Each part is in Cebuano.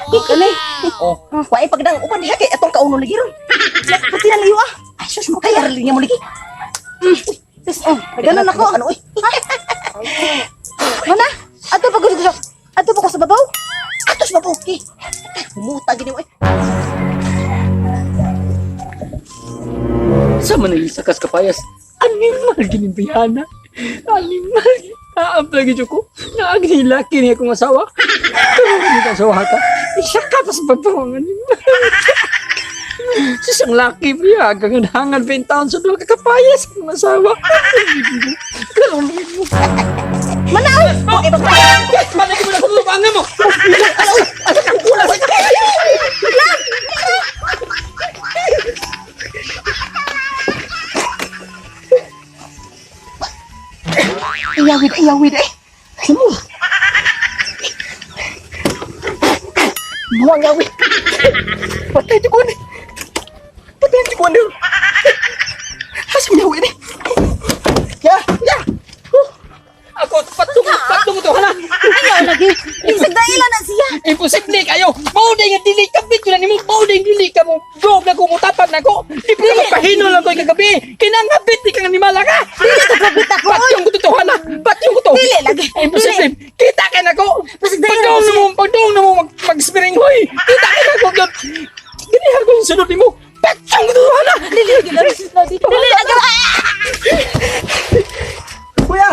Kani. Oh, Kuwae pagdang uban diha kay atong kauno lagi ron. Pati na layo ah. Ay sus mo kaya rin mo lagi. Sus, oh, ganun ako. Ano oy? Mana? Ato pa gusto. Ato pa ko sa babaw. Atos ba po? Eh, Humuta gini mo eh. Sa man ang sakas kapayas. Animal ginibihana. Animal. Aam lagi ko. Naagnilaki niya akong asawa. Pero hindi ka asawa ka. Isa ka pa sa babaw ang animal. Sisang laki pa hangan pa yung taon sa duha kakapayas akong asawa. Karoon mo. Mana oy? Oh, Malagi mo na kung lupangan mo. Iyawid, iyawid eh. Mo. Mo ang yawid. Patay ti ko ni. Patay ti ko ni. Asa yawid eh. Ya, ya. Ako, patong, patong to, hana. Ayaw lagi. Bisag daila na siya. Imposible kayo. Mao nga dili ka bit na nimo, mao dili ka mo. Job na ko mutapan nako. Di pa ka pahino lang ko kagabi. Kinangabit di ka nga animala ka. Dili ka kabit ako. oy. Patyong ko to hana. Patyong ko to. Dili lagi. Imposible. Kita ka nako. Basig dahil Pagdong ako na mo, pagdong na mo mag mag-spiring hoy. Kita ka nako gyud. Gini ko yung sunod nimo. Patyong ko to hana. Dili lagi. Dili lagi. Ah! Kuya.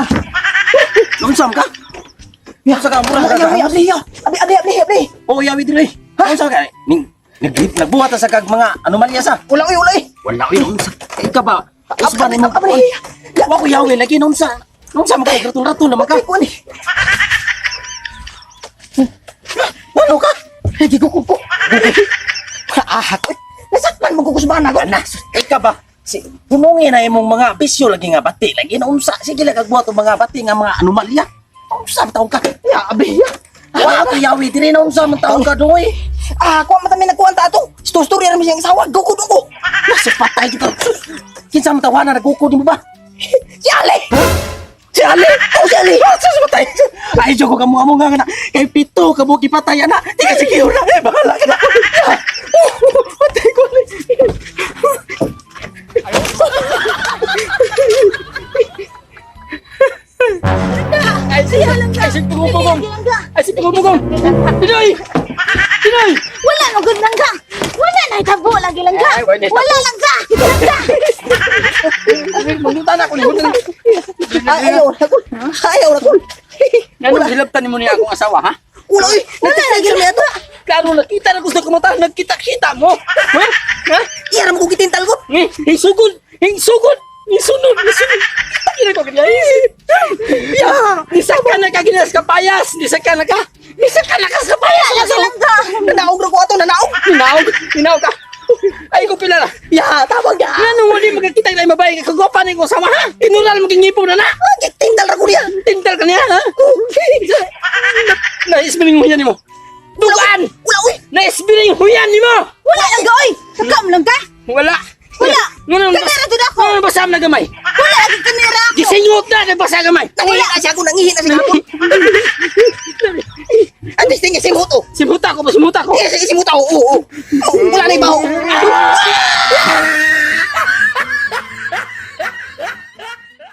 Unsam ka? Ya, sa ka mura ka. Yawi, abli, ya. Abli, abli, abli, abli. Oh, yawi diri. Ha? Unsa ka? Ning nag nagbuhat ta sa kag mga anomalya sa. Wala oy, wala eh. Wala oy unsa. Kay ka ba? Usba nimo. Abli. Wa ko yawi lagi unsa. Unsa man kay raton-raton naman ka. Patay ko ni. Ano ka? Lagi ko kuko. Ah, ko. Nasakpan mo ko kusbana ko. Ana, kay ka ba? Si humungi na imong mga bisyo lagi nga bati lagi na unsa sige lang kag buhat og mga bati nga mga anomalya. Unsa man taon ka? Ya, abli, ya. Wa ko yawi diri na unsa man taon ka doy. Ah, kuha man ta nagkuhan ta ato. Story ra mi siyang asawa. Gukod ko. Nasa patay kita. Kinsa man tawana nagukod nimo ba? Si Ali. Si Ali. Oh, si Ali. Ah, sus patay. Ay joko ka mo amo nga na. Kay pito ka mo gipatay ana. Di ka secure na. Eh bahala ka na. Patay ko ni. Ay si ay si pugong. Ay si pugong. Pinoy. Pinoy. Wala no gud langga. Wala na itabo lagi langga. Ay, wala itabo. Wala langga. Langga. Maglutan ako ni. Ay, ayaw na ko. Ayaw na ko. Ngano hilabtan nimo niya akong asawa ha? Wala oy. Wala lagi Nagtigil mi ato. Klaro nakita na gusto ko mata, nagkita-kita mo. Ha? Ha? Iya ra mo ko gitintal ko. Ngi, hisugod, hisugod, hisunod, hisunod. Kita ko kanya. Ya, nisaka na ka ginas kapayas, nisaka na ka. Nisaka na ka sa kapayas. Lagi langga. Nanaog ra ko ato, nanaog. Hinaog, hinaog ka. Ay ko pila na. Ya, tawag ya. Ngano wali magkakita ilay babae kay kagwapa ni ko sama ha? Tinural mo gingipo na na. Ah, gitintal ra ko niya. Tintal ka niya ha? Naisbiling mo yan nimo. Dugan! Wala oy. Naisbiling huyan nimo. Wala langga oy. Sakam langga. Wala. Wala. Ngano Kamera jud ako. Ngano basa na gamay? Wala lagi kamera ako. Gisingot na nabasa gamay. Nangihina siya ako, nangihina siya ako. Antes tingin simut oh. Simuta ko, simuta ko. Eh, sige, simut ako. Oo, oo. Oh, wala na ibaho. Ah!